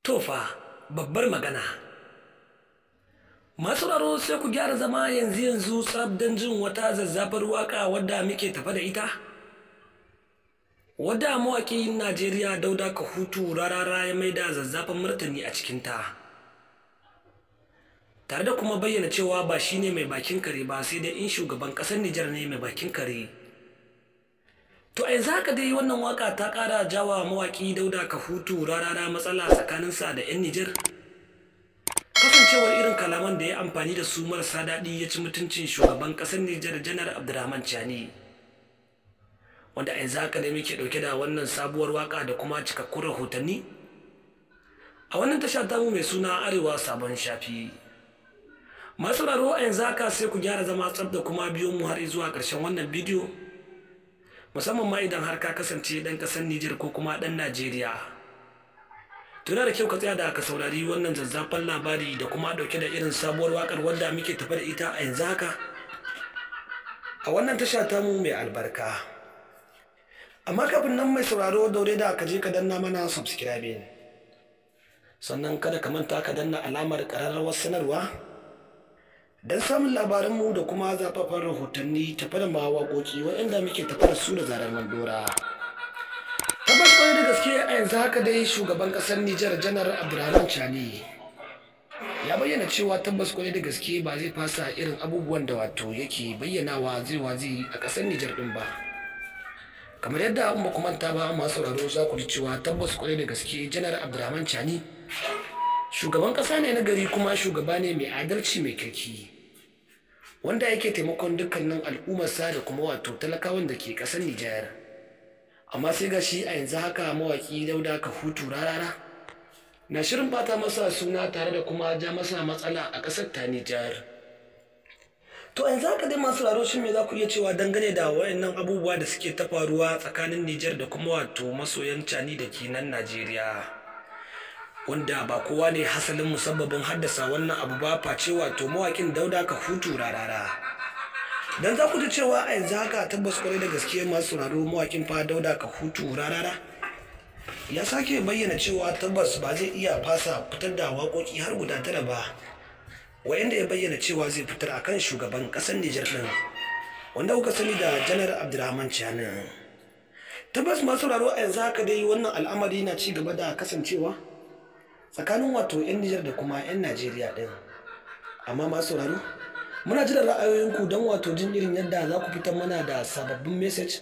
To fa, babbar magana. Masu sauraro, sai ku gyara zama yanzu yanzu tsab don jin wata zazzafar waka wadda muke tafa da ita. Wadda mawaƙin Najeriya Dauda Kahutu Rarara ya maida zazzafan martani a cikinta. Tare da kuma bayyana cewa ba shi ne mai bakin kare ba, sai dai in shugaban ƙasar Nijar ne mai bakin kare. To a yanzu haka dai wannan waka ta ƙara jawa mawaƙi Dauda Kahutu Rarara matsala tsakaninsa da 'yan Nijar. Kasancewar irin kalaman da ya amfani da su marasa daɗi, ya ci mutuncin shugaban ƙasar Nijar, Janar Abdurrahman Chani. Wanda a yanzu haka ne muke ɗauke da wannan sabuwar waka da kuma cikakkun rahotanni a wannan tasha tamu mai suna Arewa Sabon Shafi. Masu sauraro, a yanzu haka sai ku gyara zama tsab da kuma biyo mu har zuwa ƙarshen wannan bidiyo. Musamman ma idan har ka kasance ɗan ƙasar Nijar ko kuma ɗan Najeriya. Tuna da kyau ka tsaya da ka saurari wannan zazzafan labari da kuma ɗauke da irin sabuwar waƙar wadda muke tafe da ita a yanzu haka a wannan tasha tamu mai albarka. Amma kafin nan, mai sauraro, daure da ka je ka danna mana subscribing. Sannan kada ka manta ka danna alamar ƙararrawar sanarwa don samun labaranmu da kuma zafafan rahotanni tafe da ma waƙoƙi waɗanda muke tafe da su da zarar mun dora. Tabbas, kwarai da gaske, a yanzu haka dai shugaban ƙasar Nijar, Janar Abdurrahman Chani, ya bayyana cewa tabbas, kwarai da gaske, ba zai fasa irin abubuwan da wato yake bayyanawa zai wazi a ƙasar Nijar ɗin ba. Kamar yadda in ba ku manta ba, masu sauraro, za ku ji cewa tabbas, kwarai da gaske, Janar Abdurrahman Chani shugaban ƙasa ne na gari, kuma shugaba ne mai adalci, mai kirki, wanda yake taimakon dukkanin al'ummarsa da kuma wato talakawan da ke ƙasar Nijar. Amma sai ga shi a yanzu haka mawaƙi Dauda Kahutu Rarara na shirin bata masa suna tare da kuma ja masa matsala a ƙasar ta Nijar. To yanzu haka dai, masu sauraro, shin me za ku iya cewa dangane da wayannan abubuwa da suke ta faruwa tsakanin Nijar da kuma wato masoyan Chani da ke nan Najeriya? Wanda ba kowa ne hasalin musabbabin haddasa wannan abu ba face wato mawaƙin Dauda Kahutu Rarara. Dan za ku ji cewa a yanzu haka tabbas, kwarai da gaske, masu sauraro, mawaƙin fa Dauda Kahutu Rarara ya sake bayyana cewa tabbas ba zai iya fasa fitar da waƙoƙi har guda 9 ba, wayanda ya bayyana cewa zai fitar akan shugaban ƙasar Nijar ɗin, wanda kuka sani da Janar Abdurrahman Chani. Tabbas, masu sauraro, a yanzu haka dai wannan al'amari na ci gaba da kasancewa tsakanin wato 'yan Nijar da kuma 'yan Najeriya ɗin. Amma masu sauraro, muna jiran ra'ayoyinku don wato jin irin yadda za ku fitar mana da sababbin message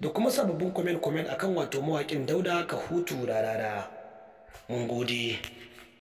da kuma sababbin comment comment akan wato mawaƙin Dauda Kahutu Rarara. Mun gode.